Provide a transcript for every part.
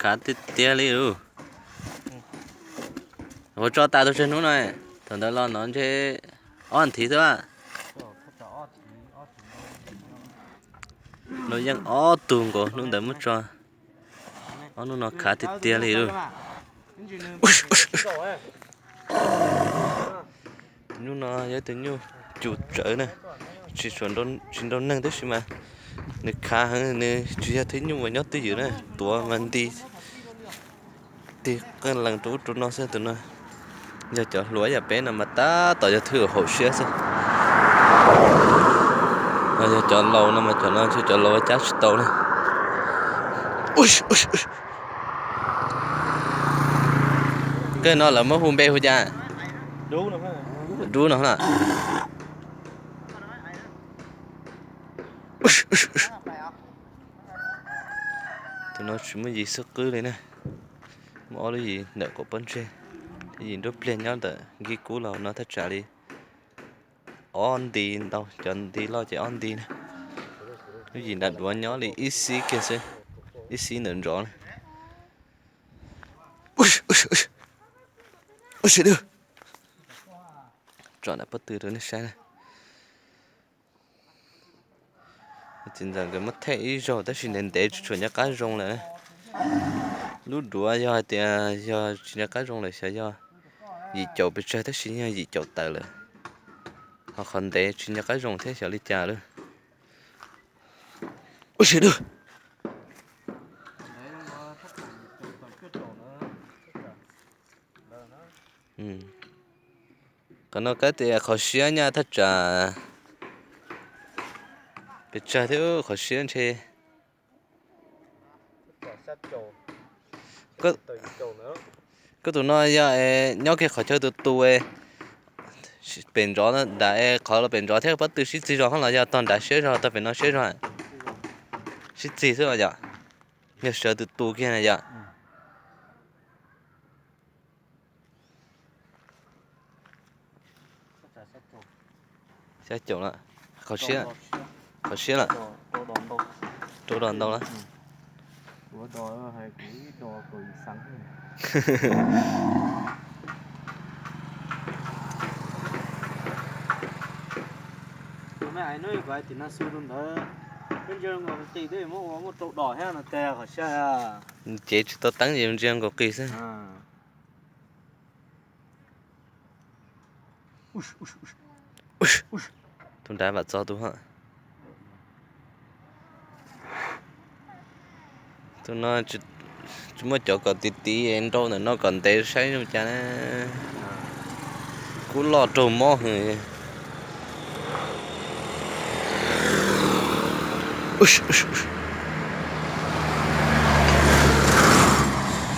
Khav tiag tiag li lauj. Ua tso tas tus tsawg hnub no, thaum ntawd los no ntshe ob nthiv xwb a. Los yeej ob tug nkaus hnub ntawd muab tso. Ob hnub no khav tiag tiag li lauj. Tus nyuj no yog tus nyuj cus tsawv na, tsis, tsis nrau neeg tab sis mas nws khav heev, nws tsis yog thwj nyuj uas nyob twj ywm na, tuav mas nti tig qeej lees rau ub rau no xwb. Tus no yog cov hluas yam peb no mas tab tom yog thwj haum siab xwb. Yog cov laus no mas cov no ntshe cov laus cab tsis tau na. Kawg no lawv muab hu npe hu cas? Dub no na. Tus no tsis muaj yim xub qwb li na. Muaj ob lub yim ntawm qaum pob ntseg, thiab yim nruab pliag nyob ntawm nkig kub los no thaj tsam li ob nti ntau, cov nti loj ces ob nti na. Lub yim nram duav nyob li ib xib kiag xwb, ib xib ntawm ntsov na. Tsom nram pob tw rau nej saib na. Txiv ntxawm nkawd muab thaij ib zaug tab sis ntev ntev tsis tshua nco qab zoo lawm. Lub duav yog hais tias yog tsis nco qab zoo lawm xyov yog yim caum pes tsawg tab sis yog yim caum tawm lawm. Ho qhov ntev tsis nco qab zoo thiab xyov li cas lawm. Ua si lawm. Qhov no kab tias qhov siab nyaj thaj tsam pes tsawg thiab qhov siab ntshe. Koj tus no yog nyob kiag qhov chaw tus tus pem ntsov nrad, qhov pem ntsov thiab pob tw sib txig zog hab los yog tog nrad siab zog tog pem no siab zog? Sib txig xwb los yom? Yog sawv tus tus kiag na yom? Xya caum lawm. Qhov siab, qhov siab lawm. Rau dos ntau lawm. Cev tsis tau teeb es ntsia nkaus qis xwb. Tus nrad vam txog tus hab. Tus no tsis muaj cov kom tiv tiv nrau ntawm no kom ntev saib zoo cas na. Kub loj raug mob hwv.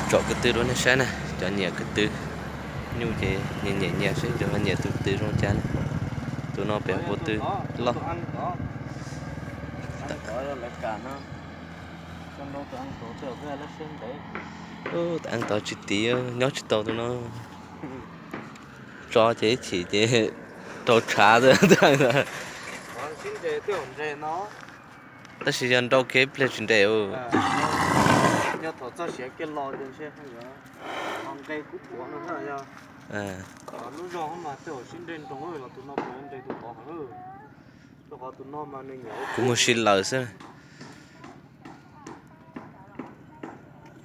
Tsom ko tw rau nej saib na, cov nyiam ko tw nyuj ces nyiam nyiam nyiam saib cov nyiam tus tw zoo cas na. Tus no pem ko tw loj. Tus eev tod tsis tiv, nyob tsis tau tus no. Tso ces ib chim ces rau tshav ntag. Tab sis yog nrau kiag ib pliag tsis nres. Kuv mus si lawm xwb.